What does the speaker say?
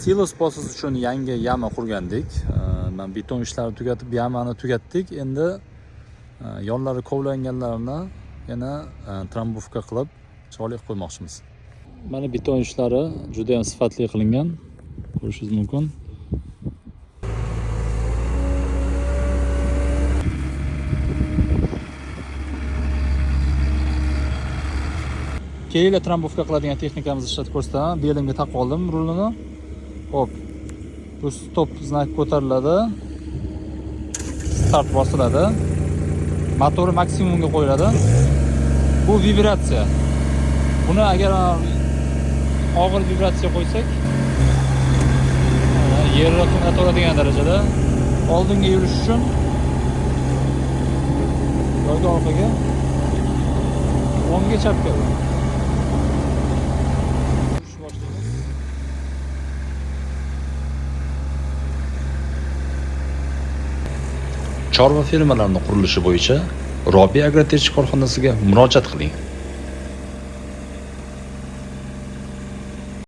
Silos bosish uchun yangi yama qurgandik. Mana beton ishlarini tugatib, yamani tugatdik. Endi yonlari kovlanganlarini yana trambovka qilib chiroyli qilib qo'ymoqchimiz. Mana beton ishlari juda ham sifatli qilingan. Ko'rishingiz mumkin. Kelinglar, trambovka qiladigan texnikamizni ishlatib ko'rsataman. Belimga taqib oldim rulini. Hop. Bu stop znak ko'tariladi. Start bosiladi. Motori maksimumga qo'yiladi. Bu vibratsiya. Buni agar og'ir vibratsiya qo'ysak, mana yerni qiynatadigan darajada oldinga yurish uchun yoki orqaga, o'ngga, chapga. Yurish boshlaymiz. Chorva fermalarini qurilishi bo'yicha Robiya Agrotech korxonasiga murojaat qiling.